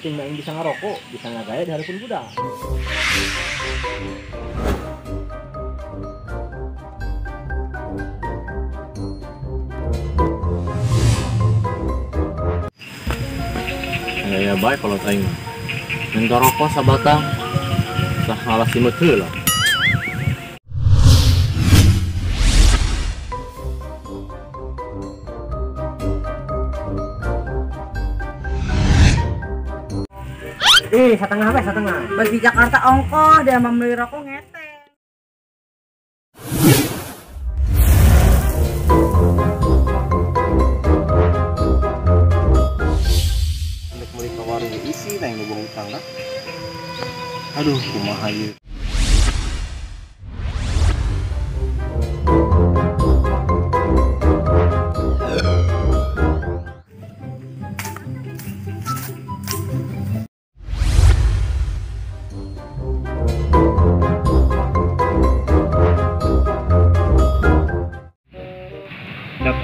Penting mah bisa ngarokok, bisa ngagaya di hareupeun budak. Ya baik kalau aing mah. Minta rokok sabatang sah ngalah simut heula. Ih, setengah apa setengah? Bagi Jakarta ongkoh, dia membeli rokok ngeteng. Untuk beli ke warung isi, nah yang bohong utang lah. Aduh, kumaha ieu.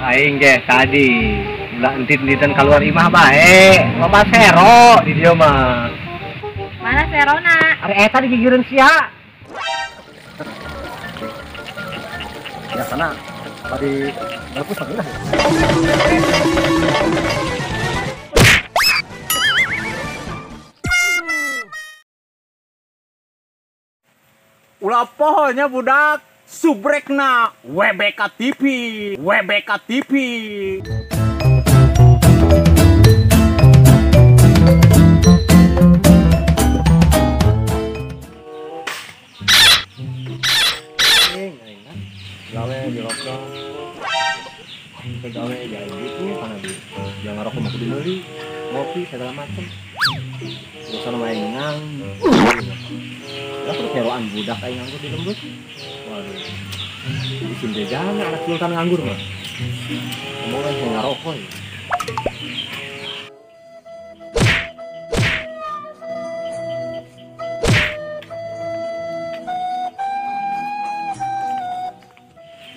Aing ge tadi ulah entit-entitan keluar imah bae, loba sero di dieu mah. Mana serona? Ari eta digigireun sia. Ya sana tadi ngelepus lagi lah. Ulah pohonya budak. Subrekna WBK TV, WBK TV. Gawe di lockdown, gawe jalan gitu, karena di jangan ngerokok mau dibeli, ngopi segala macem. Terus sama main nganggur, ya terus heroan budak aing nganggur di lembut. Waduh, di sini jangan anak sultan nganggur mah. Kamu kan yang ngerokok ya.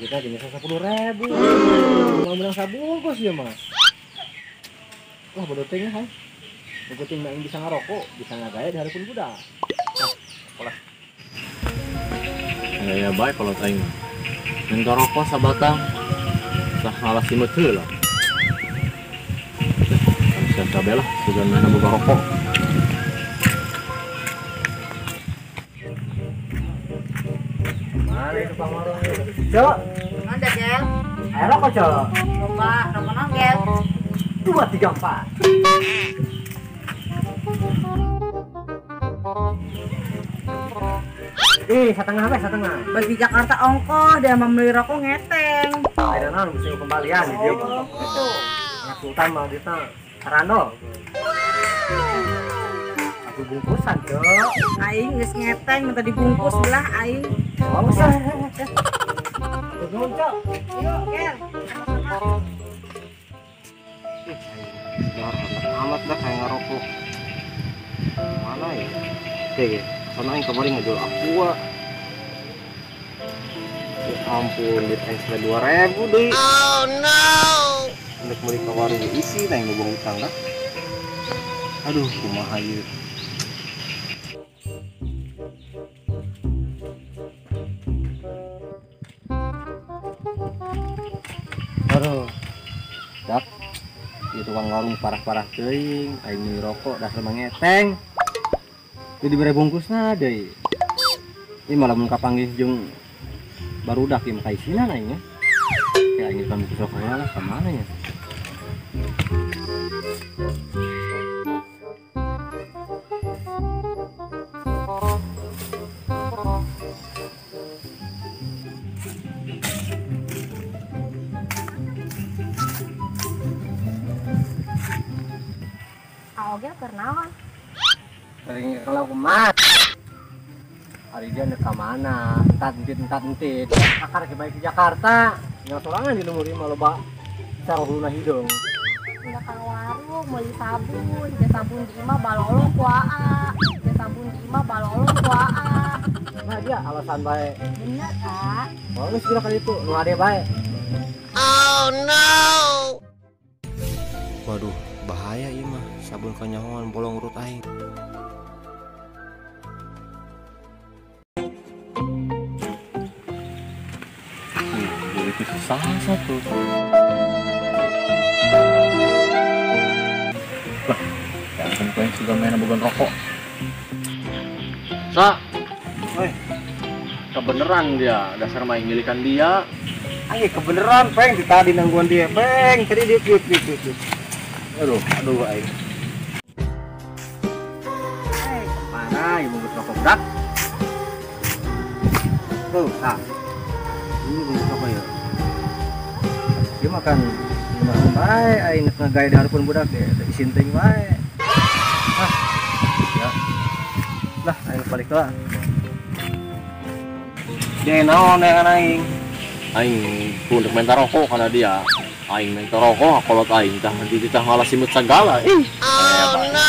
Kita jenis 10.000, mau menang sabungkus ya mas. Wah bodoh tengah hai. Penting mah bisa ngerokok, bisa ngagaya di hareupeun budak. Nah, sekolah. Ya baik kalau aing mah. Minta rokok sabatang sah ngalah simut heula. Siap kabeh lah, sugan mana boga rokok. Mana itu pangwarung? Cok. Mana gel? Ayo rokok, Cok. Coba rokok nang gel. 2 3 4. Ih, setengah apa setengah? Bagi Jakarta ongkoh, dia membeli rokok ngeteng. Ada naon bisa kembalian di dia. Gitu. Anak sultan mah kita karano. Aku bungkusan, Cok. Aing geus ngeteng minta dibungkus lah aing. Oh, usah. Nuhun, Cok. Yuk, Gel. Sama-sama. Ih, amat dah kayak ngerokok. Mana ya? Oke, sana yang kemarin ngejual aqua. Ya ampun, duit aing sampai 2.000 deh. Oh no. Untuk beli ke warung isi, nah yang bohong utang lah. Aduh, kumaha ieu. Aduh. Dak. Ieu tukang warung parah-parah teuing, aing meuli rokok dasar mangeteng. Jadi dibere bungkusna deui. Ini malah mun kapanggih jeung barudak ieu mah kaisinan aing nya. Kayak aing geus bungkus rokokna lah ka mana nya. Aogel keur naon? Sering kalau kumat. Hari dia nek ka mana? Entat entit. Akar ke baik di Jakarta. Nya sorangan di lumur mah loba cara huluna hidung. Enggak ka warung meuli sabun, ja sabun di imah balolong ku aa. Ja sabun di imah balolong ku aa. Nah dia alasan bae. Bener, Kak. Oh, geus kira kali itu nu ade bae. Oh no. Waduh, bahaya ieu mah, sabun kanyahoan bolong urut aing. Itu susah tuh. Lah, jangan pengen suka main bukan rokok. Sa, woi, kebeneran dia, dasar main ngilikan dia. Ayo kebeneran, peng, tadi nangguan dia, peng, tadi dia kiut. Aduh, aduh, aing. Mana ibu bungkus rokok budak? Tuh, nah, ini bungkus rokok ya. Dia makan gimana bae, aing ngegaya di hareupeun budak ya, isin teuing bae. Ah, ya. Lah, aing balik lah. Dia naon yang aing? Aing pun minta rokok karena dia. Aing minta rokok, kolot aing tah nanti tah ngalah simut segala. Ih. Oh no.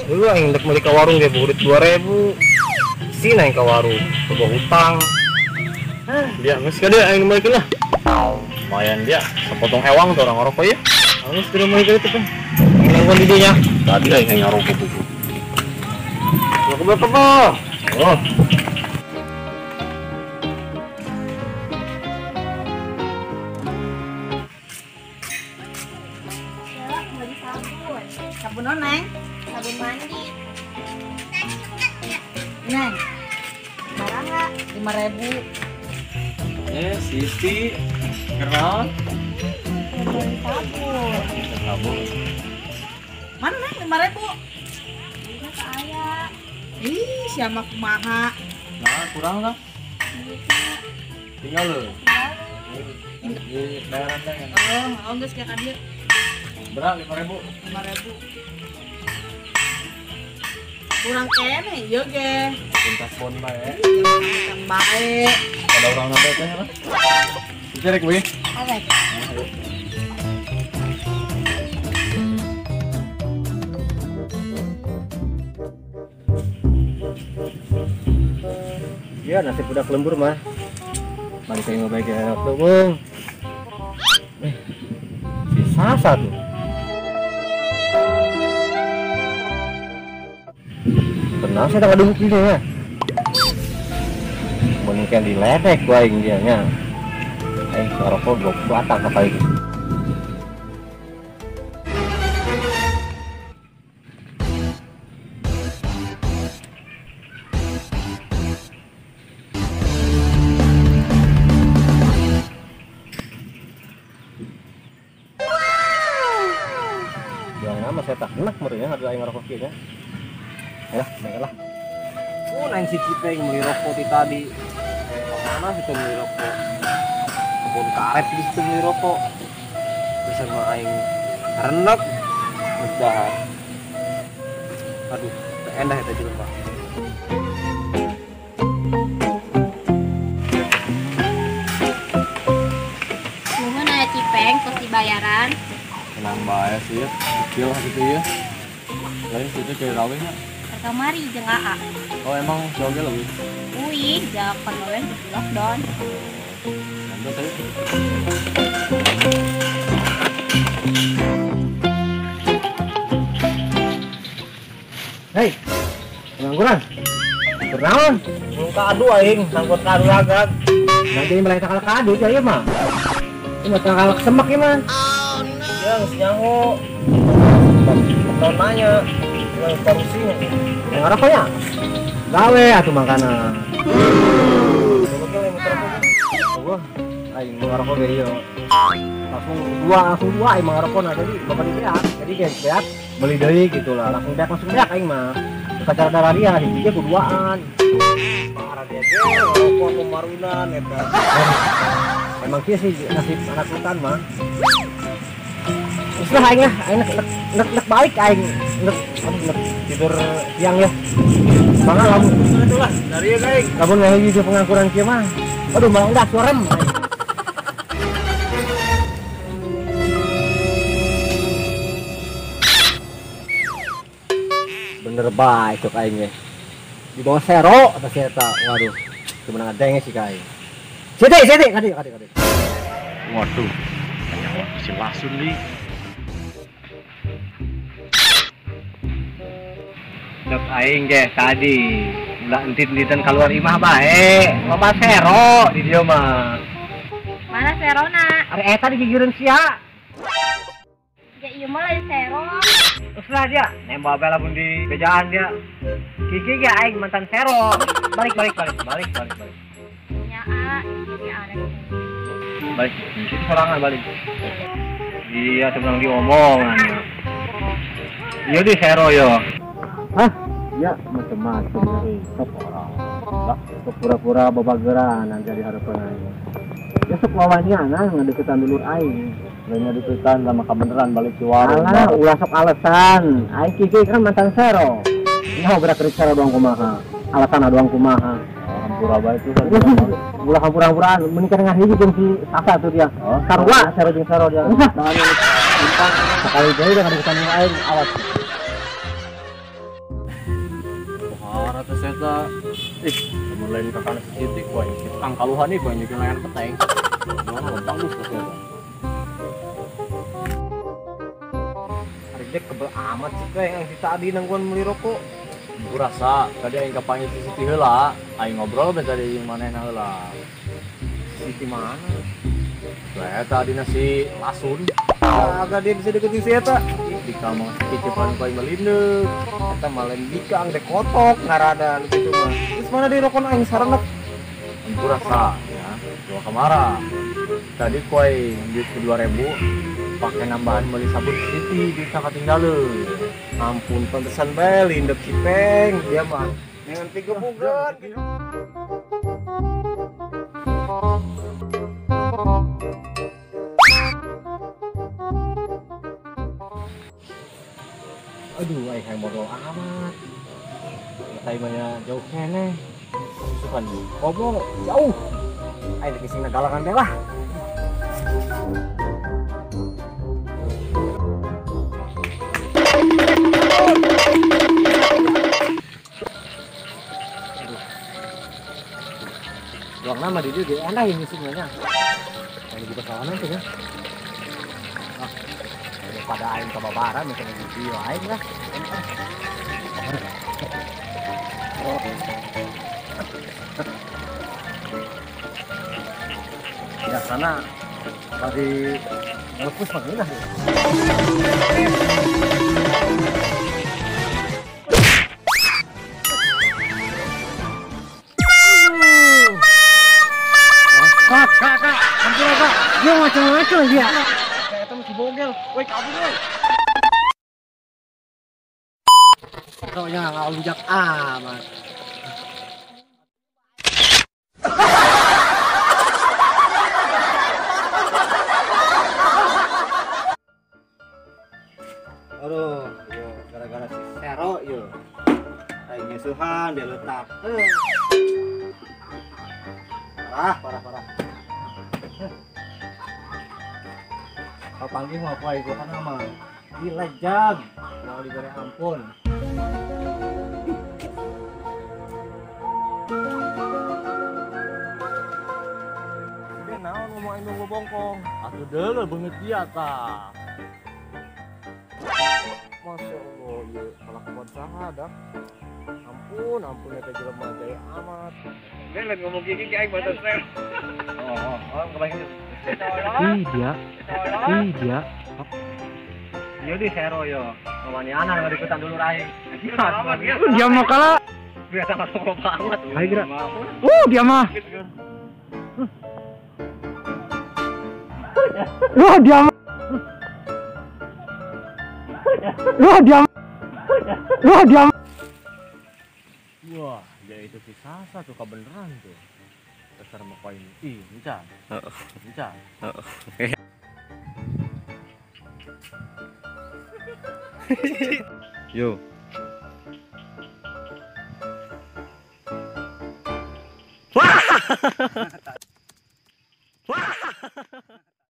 Dulu aing rek meuli ka warung ge burit 2000. Sini aing ka warung, boga hutang. Hah, dia geus ka dia aing meulikeun lah. Lumayan dia, sepotong ewang tuh orang ngerokok ya. Geus kudu meulikeun itu teh. Nanggon di dinya. Tadi aing ngerokok buku. Rokok berapa, Bang? Oh. Sabun non, Neng? Sabun mandi. Neng. Barang nggak? 5.000. Siti. Kenal? Sabun. Sabun. Mana, Neng? 5.000. Ini ke ayah. Ih, siapa kumaha? Nah, kurang lah. Tinggal lo. Ini bayaran Neng. Oh, geus kayak dia. Berapa? 5.000. 5.000. Kurang kene, ieu ge. Minta pon bae. Minta bae. Ada orang nambah teh lah. Cerek we. Arek. Ya nasib budak lembur mah. Balik aing bae ge tuh, Bung. Si Sasa tuh. Tenang, saya tak ada dia ya. Mungkin diledek gua aing dia nya. Aing ngarokok gua batang apa itu. Jangan nama saya tak enak merenya ada aing ngarokok kieu nya. Ya, baiklah. Oh, nang si Cipeng beli rokok di tadi. Mana situ beli rokok? Kebun karet di situ beli rokok. Bisa mah aing renek dahar. Aduh, endah eta jelema. Nuhun aya Cipeng tos dibayaran. Tenang bae sih, kecil lah gitu ya. Lain situ kayak rawe nya. Kamari jeung AA. Oh emang joge lebih. Uih, japan gawe di lockdown. Nanti saya. Hei, pengangguran. Bernaon? Belum kadu aing, sangkut kadu lagak. Nanti mulai takal kadu ya mah. Ini mah takal semak ya mah. Oh no. Ya geus nyaho. Nanya korupsinya. Yang apa ya? Gawe atuh makanan. Wah, aing ngarokok ge ieu. Langsung dua aing ngarokok nah jadi bapak dibeak. Jadi geus beak beli deui gitu lah. Langsung beak aing mah. Pacar darah dia hiji ge kuduaan. Parah dia ge ngarokok pemarunan eta. Emang kieu sih nasib anak hutan mah. Terus lah aing lah, aing nek balik aing nek tidur siang ya. Mangga lamun itu lah dari ya aing. Lamun ngahiji di pengangguran kieu mah. Aduh malah enggak suarem. Bener bae cok aing ge. Di bawah sero atas eta. Waduh, cuman ngadenge sih ka aing. Siti, kadi. Waduh, banyak si lasun nih. Dok aing ge tadi ulah entit-entitan keluar imah bae. Loba sero di dieu mah. Mana serona? Ari eta digigireun sia. Ya ieu mah lain sero. Terus lah dia, nembak bae lamun di bejaan dia. Kiki ge aing mantan sero. Balik balik balik balik balik balik. Nya a, ieu arek. Balik, itu sorangan balik. Iya, sebenang diomongan. Iya di sero yo. Hah? Ya macam-macam euy. Sok orang. Lah, sok pura-pura babageran nanti di harapan aing. Ya sok lawaniana ngadeukeutan dulur aing. Lain ngadeukeutan lama kabeneran balik ke warung. Alah, ulah sok alasan. Aing kiki kan mantan sero. Nyaho gerak-gerik sero doang kumaha. Alasan doang kumaha. Hampura bae itu kan. Ulah hampura-hampuraan menikah dengan hiji jeung si Sasa tuh dia. Sarua sero jeung sero dia. Nah, sekali deui ngadeukeutan dulur aing awas. Rata seta, ih, lamun lain kakana setitik, wah, tangkaluhan nih, wah, nyekin layan peteng. Mana bagus tuh seta. Hari dia kebel amat sih kayak yang si tadi nangguan beli rokok. Gua rasa tadi aing kapanggil si Siti heula, aing ngobrol be tadi jeung manehna heula. Siti mana? Lah eta dina si Lasun. Agak dia bisa deketin si eta. Di kamar titipan ku aing melindeuk. Eta mah lain bikang dek kotok ngarada nu kitu mah. Terus mana di rokon aing sarenek? Gua rasa ya, gua kamara. Tadi ku aing duit 2000 pakai nambahan beli sabun Siti di katinggaleun. Ampun pantesan bae lindek si Peng dia mah. Dengan pigebugeun gitu. Aduh, aing hayang modal amat. Eta imahnya jauh keneh. Sukan komo jauh. Aing rek sing nagalangan teh lah. Aduh. Doang nama di dia enak ini sebenarnya. Kalau buka sawanan tuh ya. Ah, daripada aing kebabaran misalnya video aing lah. Ya sana tadi ngelepus mah geunah ya. Kak, kak, kak, hampir kak. Dia macam-macam dia. Kayak itu masih bogel. Woi, kabur woi. Pokoknya ngalunjak amat. Aduh, yo gara-gara si Sero yo. Aing nyusuhan dia letak. Parah, parah, parah. Kalau panggil mau apa itu kan nama dilejang, mau diberi ampun. Dia naon ngomong aing nunggu bongkong. Atuh deuleu beungeut dia tah. Masya Allah, ieu kalakuan saha dah. Ampun, ampun eta jelema jaya amat. Dia lain ngomong gigi ki aing batas teh. Oh, oh, kebayang. Ih dia. Ih dia. Ieu di sero yo. Waniana ngadeukeutan dulur aing. Dia mau kalah. Biasa masuk banget. Ayo gerak. Dia mah. Wah, dia mah. Wah, dia. Wah, dia. Wah, dia itu si Sasa tuh kebeneran tuh. Dasar mau koin. Ih, enca. Enca. Yo. Wah!